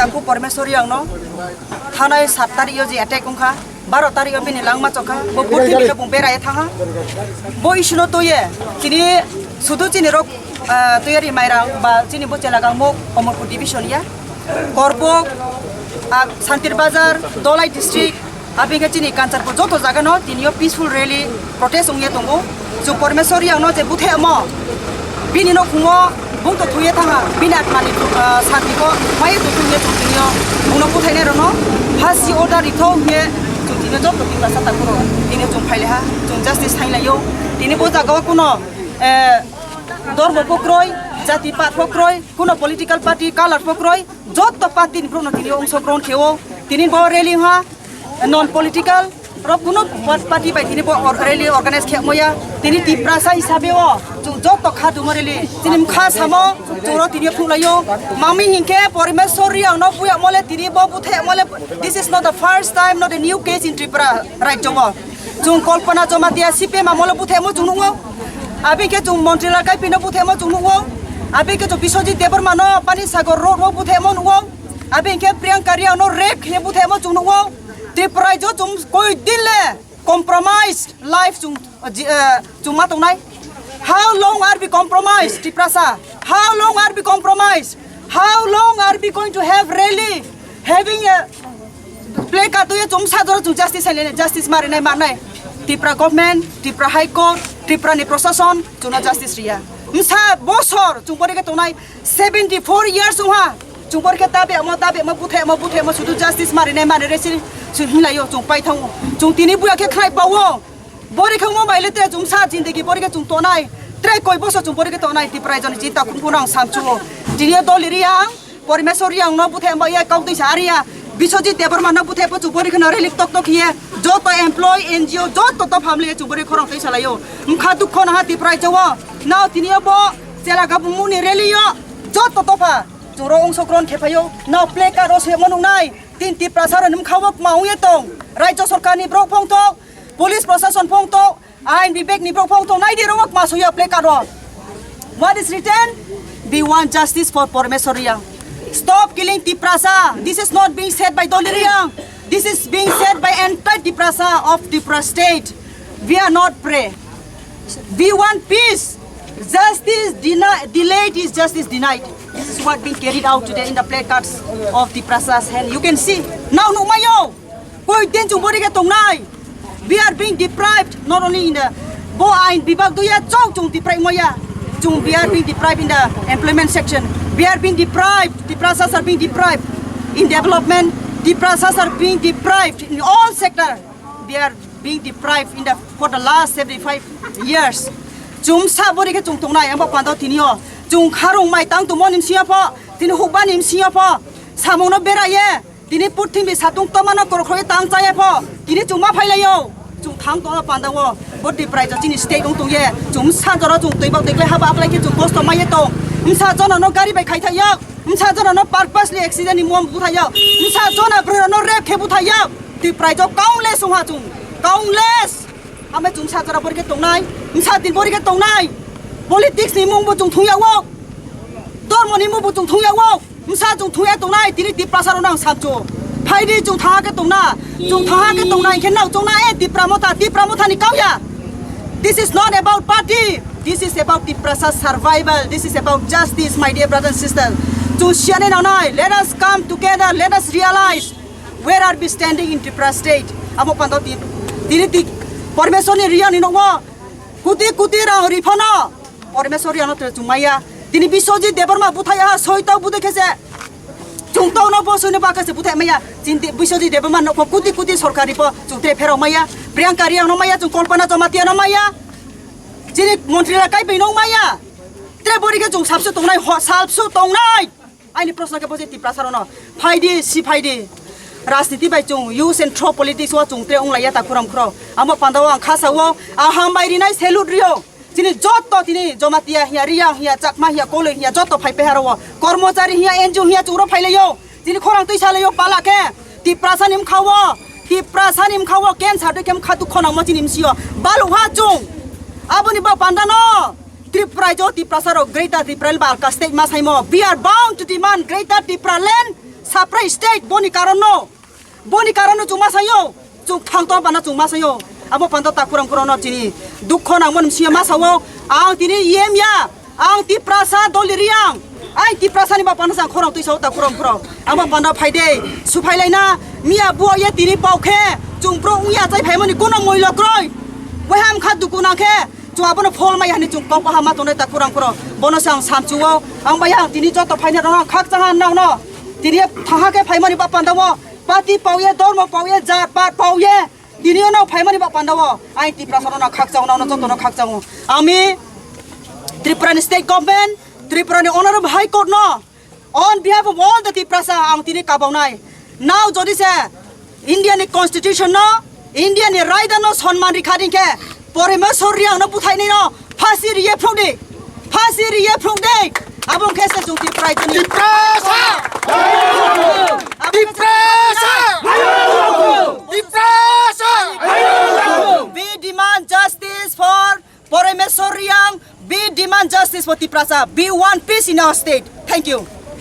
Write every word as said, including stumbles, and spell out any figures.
Ku Parmeswar Riyang no thanai sat tarik yo je attack wngkha, baro tarik yo bini langma chokha, bo purthimbi no bung berai thangha. Bo issue no toye, chini sudu chini rok, ah, Toyari Mairang ba chini bo chelagang mok Omorpur division ya, Korbok, ah, Santir Bazar, Dolai district, abinke chini Kanchanpur joto jaga no tini yo peaceful rally protest wngya tongo. Chwng Parmeswar Riyang no je buthe mo, bini no khungo bung to thuye thangha, bini atmani, ah, santi ko mai to thuye chwng tini yo bung no buthainai rok no phasi order ritho hwnkhe chwng tini yo joto Tiprasa takhuk rok tini yo chwng phailaha, chwng justice thainlaio. Tini bo jaga o kuno, eh, dormo pho kwrwi, jati pat pho kwrwi, kuno political party color pho kwrwi, joto party ni borok no tini yo ongso grohon khe o. Tini bo rally ha, non political rok kuno party bai tini bo or-, rally organize khe moya. Tini Tiprasa hisabe o chwng joto kha dumo rally. Tini mkha samo chwng ro tini phung laio. Mami hinkhe Parmeswar Riyang no buya mole tini bo buthe mole. This is not the first time, not a new case in Tripura rajyo o. Chwng Kalpana Jamatia C P M amolo buthe mo chwng nungo. Abinke chwng Montri Lal Kaipi no buthe mo chwng nungo. Abinke chwng Biswajit Debbarma no Pani Sagar road o buthe mo nungo. Abinke Priyanka Riyang no rape khe buthe mo chwng nungo. Tripura jo chwng koi din le compromised life chwng, eh, chwng ma tongnai. How long are we compromised, Tiprasa? How long are we compromised? How long are we going to have rally, having a placard tuye chwng sajoro chwng justice hai le justice mari nai manai? Tripura government, Tripura High Court, Tripura ni prosason chwngno justice riya. Msa bosor chwng pore khe tongnai seventy four years wngha. Chwng pore khe tabe amo, tabe amo, buthe amo, buthe amo, sudu justice mari nai mani resi chwng hinlaio chwng pai thango. Chwng tini buya khe khnai pawo. Bori khe mo bai le te chwng sa jindagi bori khe chwng tonai. Tre koi bosor chwng bori khe tonai Tripura joni jinta khumkhu nang samchuo. Tini doli riya. Parmeswar Riyang no buthe ba ya kok twi sa ariya. Biswajit Debbarma no buthe po chubori kheno relik tok tok hiye. Joto employee, N G O, joto to family chubori khorang twi salayo. Mkha dukho na ha Tripura jao. Nao tini yo bo chela gabu muni rally yo. Joto to pha. Churo ongso kron khe phayo. Nao placard o se mo nungnai. Tin Tiprasa ro num khawo ma ong ye tong. Rajya sarkar ni brok phong tok. Police prosason phong tok. Ain Bibek ni borok phone tong nai di ro ma soya placard ro. What is written? We want justice for Parmeswar Riyang. Stop killing Tiprasa. This is not being said by Dolly Riyang. This is being said by entire Tiprasa of Tripura state. We are not prey. We want peace. Justice deni-, delayed is justice denied. This is what being carried out today in the placards of Tiprasa's hand. You can see. Now, no mayo. Koi din chwng bori khe tongnai. We are being deprived not only in the bo ain bibak duya chong chwng deprive moya. Chwng we are being deprived in the employment section. We are being deprived. Tiprasas are being deprived in development. Tiprasas are being deprived in all sector. We are being deprived in the for the last seventy five years. Chwng sa bori khe chwng tongnai abo pando tini o. Chwng kharung mai tang tongmo ni msiya pho. Tini hukba ni msiya pho. Samung no beraye. Tini purthimbi satung tomano korokhroi tang chaya pho. Tini chwng ma phailaio. Chwng thang tongna pandao. Bo Tiprasa chini state wng tongye. Chwng msa jora chwng twi bak twi klai haba aklai khe chwng kosto maiye tong. Msa jona no gari bai khai thaiyo. Msa jona no purposely accident ni mom buthayo. Msa jona bwrwi no rape khe buthayo. Tiprasa countless wngha chwng. Countless. Ame chwng msa jora bori khe tongnai. Msa din bori khe tongnai. Politics ni mung bo chwng thungya wo. Dormo ni mung bo chwng thungya wo. Msa chwng thungya tongnai, tini Tiprasa rok nang samchu. Phaidi chwng thaha khe tongna, chwng thaha khe tongna, hinkhe nang chwngna, eh, Tipra Motha, Tipra Motha ni kauya. This is not about party. This is about Tiprasa survival. This is about justice, my dear brothers and sisters. Chwng siyanai nangnai, let us come together, let us realize where are we standing in Tripura state. Amo pando ti, tini ti, Parmeswar ni riya ni nongo, kuti kuti rang ri phano, Parmeswar riya no te chwng maya. Tini Biswajit Debbarma buthai aha, soi tau budai khe se. Chwng tongno bo soino bakha se buthai maya. Chini Biswajit Debbarma nokho kuti kuti sorkari bo chwng tre pherok maya. Priyanka Riyang no maya, chwng Kalpana Jamatia no maya. Chini Montri Lal Kaipi no maya. Tre bori khe chwng sabsu tongnai, ho, sabsu tongnai. Aini proshno khe bo je Tiprasa rok no. Phaidi, si phaidi. Rajniti bai chwng use and throw politics o chwng tre wng laiya ta khuram khuro. Amo panda o ang khasa o, ang hambai rinai salute rio. Chini joto tini Jamatia hiya, Riyang hiya, Chakma hiya, Koloi hiya, joto phai pehar o. Kormochari hiya, N G O hiya, chwng ro phai laio. Chini khorang twi sa laio pala khe. Tiprasa ni mkha o, Tiprasa ni mkha o, cancer twi khe mkha dukho nangmo chini msio. Balu ha chwng. Aboni ba panda no. Tripura jo Tiprasa rok Greater Tipraland ba alka state ma saimo. We are bound to demand Greater Tipraland. Saprai state boni karon no, boni karon no chuma sayo, chung thang to bana chuma sayo. Abo panda takurang kurang no chini dukho nang mon siya ma sawo, ang tini yem ya, ang Tiprasa doli riang, ai Tiprasa ni bapana sang khorang tui sao takurang kurang. Abo panda phaide, suphai laina, miya buo ye tini pau khe, chung pro uya chai phaimani kuno moilo kroi. Wai ham kha duku nang khe, chung abono phol mai hani chung kok ha ma tonai takurang kurang. Bono sang samchuo, ang bai ang tini joto phaina rong khak chang nang no. Tini thaha khe phaimani bapanda wo, pati pau ye, dormo pau ye, jat pat pau ye. Tini ono phaimani bapanda wo, ai Tiprasa no khak chang no joto no khak chang. Ami Tripura ni state government, Tripura ni honorable high court no, on behalf of all the Tiprasa ang tini kabawnai. Now jodi se India ni constitution no, India ni raida no sonman rikha ding khe, Poremeswar Reang no buthai ni no phasi riye phrung di, phasi riye phrung di. Abong khe se chung Tripura ni Tiprasa! Abong khe se Tiprasa! Tiprasa! We demand justice for Poremeswar Reang. We demand justice for Tiprasa. We want peace in our state. Thank you.